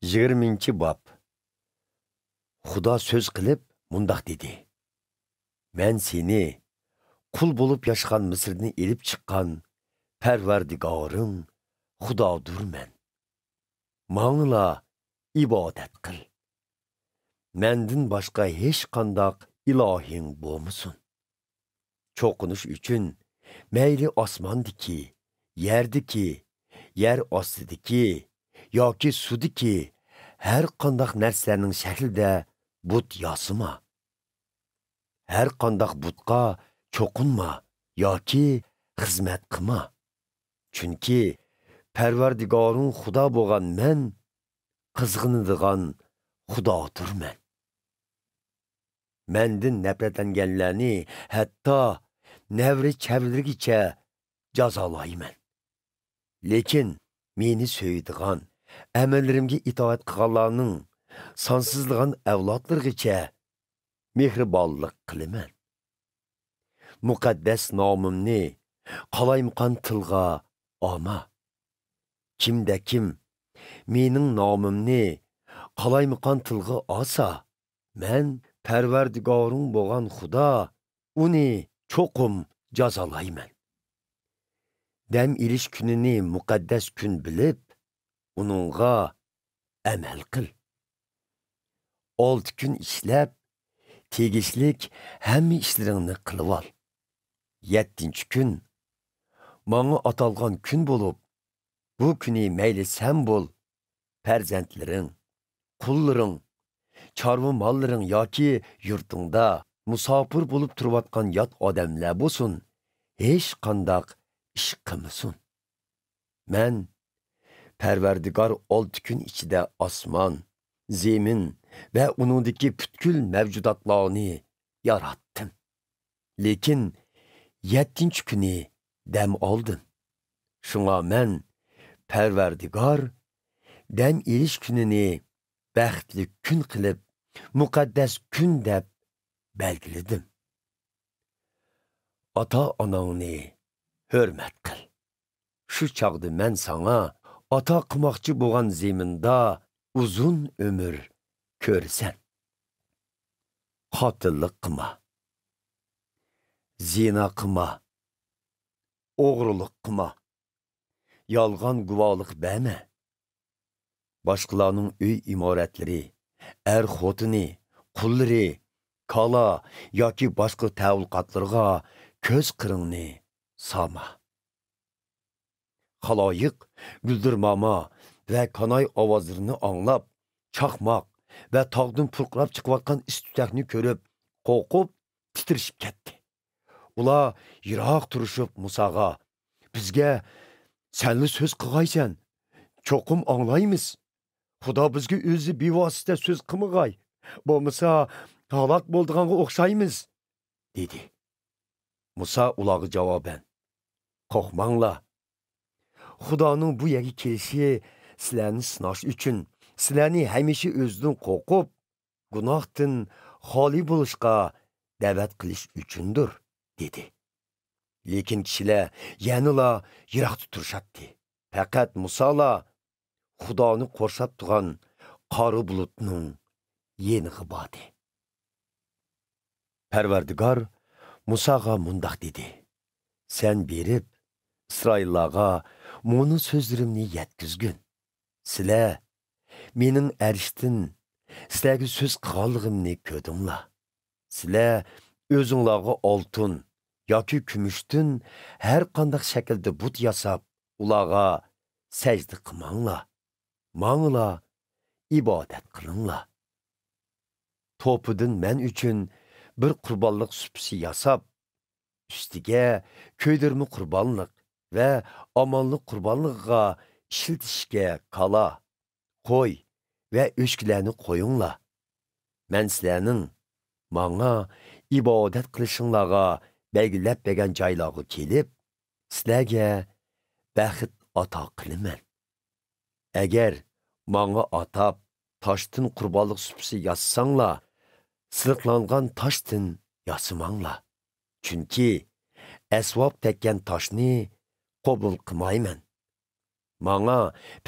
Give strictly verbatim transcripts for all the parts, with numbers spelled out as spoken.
يىگىرمىنچى باب. خۇدا سۆز قىلىپ مۇنداق دېدى: مەن سېنى قۇل بولۇپ ياشىغان مىسىردىن ئېلىپ چىققان پەرۋەردىگارىڭ خۇدادۇرمەن. ماڭىلا ئىبادەت قىل. مەندىن باشقا ھېچقانداق ئىلاھىڭ بولمىسۇن. چوقۇنۇش ئۈچۈن مەيلى ئاسماندىكى، يەردىكى، يەر ئاستىدىكى ياكى سۇدىكى ھەر قانداق نەرسىلەرنىڭ شەكلىدە بۇت ياسىما. ھەر قانداق بۇتقا چوقۇنما ياكى خىزمەت قىلما. چۈنكى پەرۋەردىگارىڭ خۇدا بولغان مەن قىزغىنىدىغان خۇدادۇرمەن. مەندىن نەپرەتلەنگەنلەرنى ھەتتا نەۋرە-چەۋرىلىرىگىچە جازالايمەن. لېكىن مېنى سۆيىدىغان، ئەمەللىرىمگە ئىتائەت قىلغانلارنىڭ سانسىزلىغان ئەۋلادلىرىغىچە مېھرىبانلىق قىلىمەن. مۇقەددەس نامىمنى قالايمىقان تىلغا ئالما. كىمدە كىم مېنىڭ نامىمنى قالايمىقان تىلغا ئالسا، مەن پەرۋەردىگارىڭ بولغان خۇدا ئۇنى چوقۇم جازالايمەن. دەم ئېلىش كۈنىنى مۇقەددەس كۈن بىلىپ، ئۇنىڭغا ئەمەل قىل. ئالتە كۈن ئىشلەپ، تېگىشلىك ھەممە ئىشلىرىڭنى قىلىۋال. يەتتىنچى كۈن ماڭا ئاتالغان كۈن بولۇپ، بۇ كۈنى مەيلى سەن بول، پەرزەنتلىرىڭ، قۇللىرىڭ، چارۋا ماللىرىڭ ياكى يۇرتۇڭدا مۇساپىر بولۇپ تۇرۇۋاتقان يات ئادەملەر بولسۇن، ھېچقانداق ئىش قىلمىسۇن. مەن پەرۋەردىگار ئالتە كۈن ئىچىدە ئاسمان، زېمىن ۋە ئۇنىڭدىكى پۈتكۈل مەۋجۇداتلارنى ياراتتىم. لېكىن يەتتىنچى كۈنى دەم ئالدىم. شۇڭا مەن پەرۋەردىگار دەم ئېلىش كۈنىنى بەختلىك كۈن قىلىپ، مۇقەددەس كۈن دەپ بەلگىلىدىم. ئاتا-ئاناڭنى ھۆرمەت قىل. شۇ چاغدا مەن ساڭا ئاتا قىلماقچى بولغان زېمىندا ئۇزۇن ئۆمۈر كۆرىسەن. قاتىللىق قىلما. زىنا قىلما. ئوغرىلىق قىلما. يالغان گۇۋاھلىق بەرمە. باشقىلارنىڭ ئۆي ئىمارەتلىرى، ئەر-خوتۇنى، قۇللىرى، كالا ياكى باشقا تەئەللۇقاتلىرىغا كۆز قىرىڭنى سالما. خالايىق گۈلدۈرماما ۋە كاناي ئاۋازلىرىنى ئاڭلاپ، چاقماق ۋە تاغدىن پۇرقىراپ چىقىۋاتقان ئىس-تۈتەكنى كۆرۈپ، قورقۇپ تىترىشىپ كەتتى. ئۇلار يىراق تۇرۇشۇپ مۇساغا: «بىزگە سەنلا سۆز قىلغايسەن، چوقۇم ئاڭلايمىز. خۇدا بىزگە ئۆزى بىۋاسىتە سۆز قىلمىغاي، بولمىسا ھالاك بولىدىغانغا ئوخشايمىز» دېدى. مۇسا ئۇلارغا جاۋابەن: «قورقماڭلار. خۇدانىڭ بۇ يەرگە كېلىشى سىلەرنى سىناش ئۈچۈن، سىلەرنى ھەمىشە ئۆزىدىن قورقۇپ، گۇناھتىن خالىي بولۇشقا دەۋەت قىلىش ئۈچۈندۇر» دېدى. لېكىن كىشىلەر يەنىلا يىراقتا تۇرۇشاتتى. پەقەت مۇسالا خۇدانى قورشاپ تۇرغان قارا بۇلۇتنىڭ يېنىغا باردى. پەرۋەردىگار مۇساغا مۇنداق دېدى: «سەن بېرىپ، ئىسرائىللارغا مۇنۇ سۆزلىرىمنى يەتكۈزگىن. سىلەر مېنىڭ ئەرشتىن سىلەرگە سۆز قىلغانلىقىمنى كۆردۈڭلار. سىلەر ئۆزۈڭلارغا ئالتۇن ياكى كۈمۈشتىن ھەر قانداق شەكىلدە بۇت ياساپ، ئۇلارغا سەجدە قىلماڭلار. ماڭىلا ئىبادەت قىلىڭلار. توپىدىن مەن ئۈچۈن بىر قۇربانلىق سۇپىسى ياساپ، ئۈستىگە كۆيدۈرمە قۇربانلىق ۋە ئامانلىق قۇربانلىقىغا ئىشلىتىشكە كالا، قوي ۋە ئۆچكىلەرنى قويۇڭلار. مەن سىلەرنىڭ ماڭا ئىبادەت قىلىشىڭلارغا بەلگىلەپ بەرگەن جايلارغا كېلىپ، سىلەرگە بەخت ئاتا قىلىمەن. ئەگەر ماڭا ئاتاپ تاشتىن قۇربانلىق سۇپىسى ياسىساڭلار، سىلىقلانغان تاشتىن ياسىماڭلار. چۈنكى ئەسۋاب تەگكەن تاشنى قوبۇل قىلمايمەن. ماڭا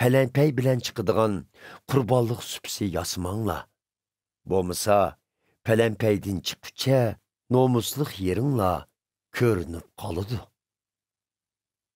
پەلەمپەي بىلەن چىقىدىغان قۇربانلىق سۇپىسى ياسىماڭلار. بولمىسا، پەلەمپەيدىن چىققۇچە نومۇسلۇق يېرىڭلار كۆرۈنۈپ قالىدۇ.